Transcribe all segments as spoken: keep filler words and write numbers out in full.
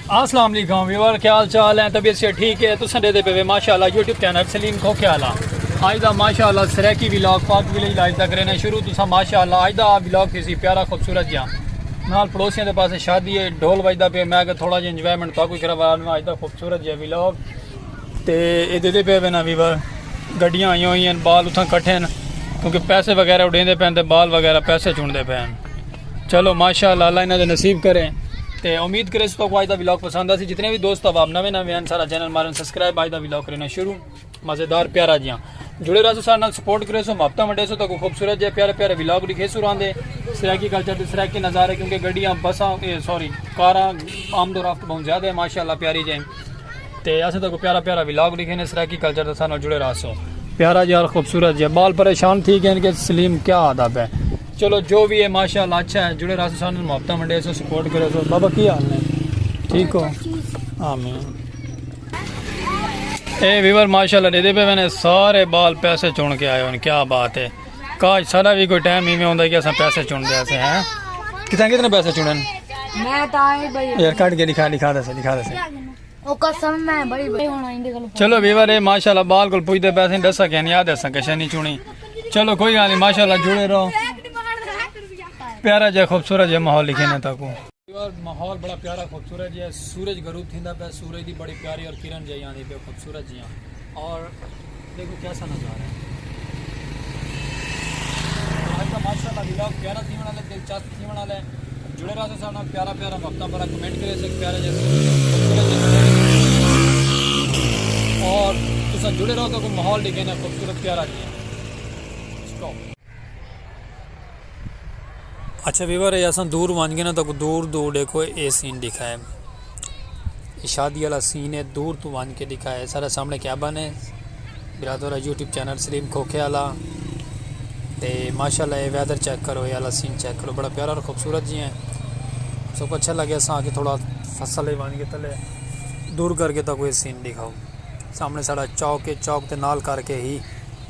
السلام علیکم ویور، کیا حال چال ہیں؟ طبیعت سے ٹھیک ہے؟ تساں ݙیہدے پئے وے ماشاءاللہ یوٹیوب چینل سلیم کھوکھے والا۔ اڄ دا ماشاءاللہ سرائیکی ولاگ پاک ولیج لائف دا کرینے شروع۔ تساں ماشاءاللہ اڄ دا ولاگ تھیسی پیارا خوبصورت جیہاں۔ نال پڑوسیاں دے پاسے شادی ہے، ڈھول وڄدا پئے، میں کہ تھوڑا جیہا انجوائمنٹ تہاکوں کروا ݙیواں۔ اڄ دا خوبصورت جیہاں ولاگ تے اے ݙیہدے پئے وے نا ویور، گڈیاں آئیاں ہوئیاں ہن، بال اتھاں کٹھے ہن کیونکہ پیسے وغیرہ اڈیندے پئے ہن تے بال وغیرہ پیسے چݨدے پئے ہن۔ چلو ماشاءاللہ، اللہ انہاں دے نصیب کرے۔ تے امید کریسوں تہاکوں اڄ دا ولاگ پسند آسی۔ جتنے وی دوست احباب نویں نویں ہن، سارا چینل مارن سبسکرائب۔ اڄ دا ولاگ کرینے شروع، مزیدار پیارا جیہاں۔ جڑے رہسو سارے نال، سپورٹ کریسو، محبتاں ونڈیسو، تہاکوں خوبصورت جیہے پیارے پیارے ولاگ ݙکھیسوں رہندے۔ سرائیکی کلچر دے سرائیکی نظارے، کیونکہ گڈیاں، بساں، اے سوری، کاراں آمد و رفت بہوں زیادہ ہے ماشاءاللہ پیاری جیہی۔ تے اساں تہاکوں پیارا پیارا ولاگ ݙکھینے سرائیکی کلچر دا، سارے نال جڑے رہسو۔ پیارا جیہا اور خوبصورت جیہا، بال پریشان تھی ڳئے ہن کہ سلیم کیا آہدا پئے۔ چلو جو وی ہے ماشاءاللہ اچھا ہے، جڑے رہسو سارے نال، محبتاں ونڈیسو، سپورٹ کریسو۔ بابا کیا حال نے؟ ٹھیک ہو؟ آمین۔ اے ویور ماشاءاللہ ݙیہدے پئے وینے، سارے بال پیسے چݨ کے آئے ہن، کیا بات ہے۔ کاش ساݙا وی کوئی ٹائم ایویں ہوندا کہ اساں پیسے چݨدے ہاسے ہیں۔ کتھاں کتنے پیسے چݨن؟ میں تاں آئی بھائی۔ یار کڈھ کے ݙکھا، ݙکھا ݙیسے، ݙکھا ݙیسے۔ او قسم میں بھائی، بھائی ہونا ایندے کول۔ چلو ویور اے ماشاءاللہ بال کول پڄدے پئے ہاسے، ݙسا کینی، آ ݙسا کشا نہیں چݨی۔ چلو کوئی ڳالھ نہیں، ماشاءاللہ جڑے رہو۔ پیارا جیہا خوبصورت جیہا ماحول ݙکھینے تہاکوں۔ یار ماحول بڑا پیارا خوبصورت جیہا ہے، سورج غروب تھیندا پئے، سورج دی بڑی پیاری اور کرن جیہی آندی پئی، خوبصورت جیہاں۔ اور دیکھو کیسا نظارہ ہے۔ اڄ دا ماشاءاللہ ولاگ پیارا تھیوݨ والا ہے، دلچسپ تھیوݨ والا ہے۔ جڑے رہسو سارے نال، پیارا پیارا وقتاں بھرا کمنٹ کریسو، پیارا جیہا خوبصورت جیہا۔ اور تساں جڑے رہو تہاکوں ماحول ݙکھینے خوبصورت پیارا جیہاں۔ سٹاپ۔ اچھا ویور، اے اساں دور ونڄ ڳئے نا، تہاکوں دور دور ݙیکھو اے سین ݙکھائے۔ اے شادی والا سین ہے، دور توں ونڄ کے ݙکھائے۔ سارے سامݨے کیبن ہے، برادر یوٹیوب چینل سلیم کھوکھے والا۔ تے ماشاءاللہ اے ویدر چیک کرو، اے والا سین چیک کرو، بڑا پیارا اور خوبصورت جیہاں ہے۔ ساکوں اچھا لڳے، اساں آ کے تھوڑا فصل ہے ونڄ کے تلے دور کر کے تہاکوں اے سین ݙکھاؤ۔ سامݨے ساݙا چوک ہے، چوک دے نال کر کے ہی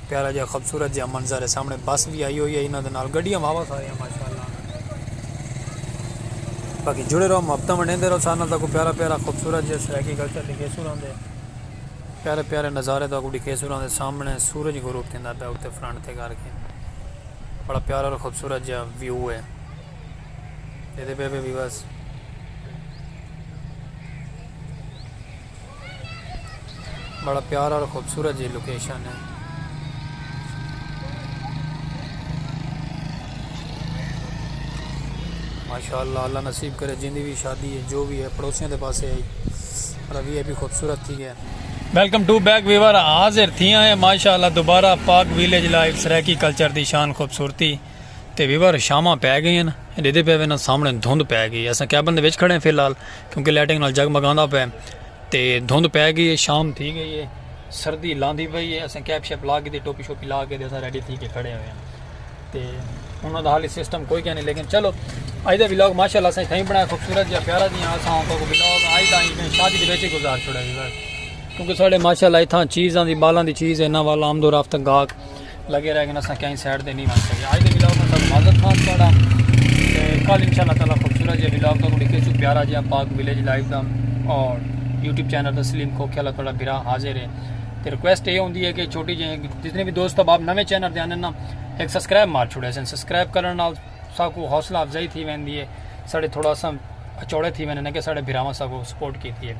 پیارا جیہا خوبصورت جیہا منظر ہے۔ سامݨے بس وی آئی ہوئی ہے، انہاں دے نال گڈیاں واہ واہ ساریاں ماشاءاللہ۔ باقی جڑے رہو، محبتاں ونڈیندے رہو سارے نال، تہاکوں پیارا پیارا خوبصورت جیہا سرائیکی کلچر ݙکھیسوں رہندے، پیارے پیارے نظارے تہاکوں ݙکھیسوں رہندے۔ سامݨے سورج غروب تھیندا پئے اتے فرنٹ تے کر کے، بڑا پیارا اور خوبصورت جیہا ویو ہے۔ ݙیہدے پئے وے ویورز۔ بڑا پیارا اور خوبصورت جی لوکیشن ہے۔ ماشاءاللہ، اللہ نصیب کرے جیندی وی شادی ہے، جو وی ہے، پڑوسیاں دے پاسے ہے، پر وی اے وی خوبصورت تھی ڳئے۔ ویلکم ٹو بیک ویور، حاضر تھیاں ہیں ماشاءاللہ دوبارہ پاک ویلیج لائف، سرائیکی کلچر دی شان خوبصورتی۔ تے ویور، شاماں پئے ڳئین، ݙیہدے پئے وینے سامݨے دھند پئے ڳئی۔ اساں کیبن دے وچ کھڑے ہیں فی الحال، کیونکہ لائٹنگ نال جگمگاندا پئے تے دھند پئے ڳئی ہے، شام تھی ڳئی ہے، سردی لاندی پئی ہے۔ اساں کیپ شیپ لا کے تے ٹوپی شوپی لا کے تے اساں ریڈی تھی کے کھڑے ہوئے ہیں۔ تے انہاں دا حالی سسٹم کوئی کائنی، لیکن چلو، اڄ دا ولاگ ماشاءاللہ اساں اتھائیں بݨایا، خوبصورت جیہا پیارا جیہاں۔ اساں تہاکوں ولاگ اڄ دا ایویں شادی دے وچ ہی گزار چھوڑیا ویور، کیونکہ ساݙے ماشاءاللہ اتھاں چیزاں دی، بالاں دی چیز ہے، انہاں ول آمد و رفت گاہک لڳے رہ ڳئے، اساں کہیں سائیڈ تے نہیں ونڄ سڳے۔ اڄ دے ولاگ نال ساݙا معذرت خواہ تہاݙا۔ تے کل انشاءاللہ تعالیٰ خوبصورت جیہا ولاگ تہاکوں ݙکھیسوں، پیارا جیہا پاک ولیج لائف دا، اور یوٹیوب چینل دا سلیم کھوکھے والا تہاݙا بھرا حاضر ہے۔ تے ریکویسٹ اے ہوندی ہے کہ چھوٹی جیہی، جتنے وی دوست احباب نویں چینل تے آندن نا، ہک سبسکرائب مار چھوڑے سن۔ سبسکرائب کرݨ نال ساکوں حوصلہ افزائی تھی ویندی ہے، ساݙے تھوڑا سا اچوڑے تھی ویندے نے کہ ساݙے بھراواں ساکوں سپورٹ کیتی ہے۔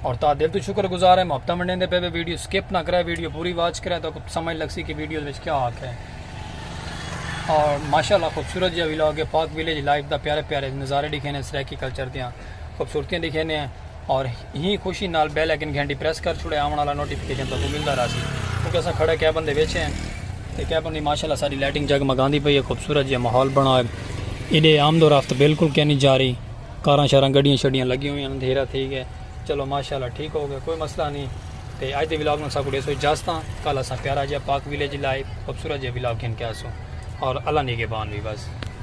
اور تہاݙا دل توں شکر گزار ہے، محبتاں ونڈیندے پئے وے، ویڈیو سکپ نہ کرے، ویڈیو پوری واچ کرے، تہاکوں سمجھ لڳسی کہ ویڈیو وچ کیا آکھیا ہے۔ اور ماشاءاللہ خوبصورت جیہا ولاگ ہے، پاک ولیج لائف دا، پیارے پیارے نظارے ݙکھینے، سرائیکی کلچر دیاں خوبصورتیاں ݙکھینے ہیں۔ اور ایں خوشی نال بیل آئیکن گھنٹی پریس کر چھوڑے، آوݨ والا نوٹیفکیشن تہاکوں ملدا رہسی، کیونکہ اساں کھڑے کیبن دے وچ ہیں۔ تے کیبن دی ماشاءاللہ ساݙی لائٹنگ جگمگاندی پئی ہے، خوبصورت جیہا ماحول بݨا ہے۔ ایݙے آمد و رفت بالکل کینی جاری، کاراں شاراں، گڈیاں شڈیاں لڳیاں ہوئیاں ہن، اندھیرا تھی ڳئے۔ چلو ماشاءاللہ ٹھیک ہو ڳئے، کوئی مسئلہ نہیں۔ تے اڄ دے ولاگ نال ساکوں ݙیسو اجازتاں، کل اساں پیارا جیہا پاک ولیج لائف خوبصورت جیہا ولاگ گھن کے آسوں۔ اور اللہ نگہبان ویورز۔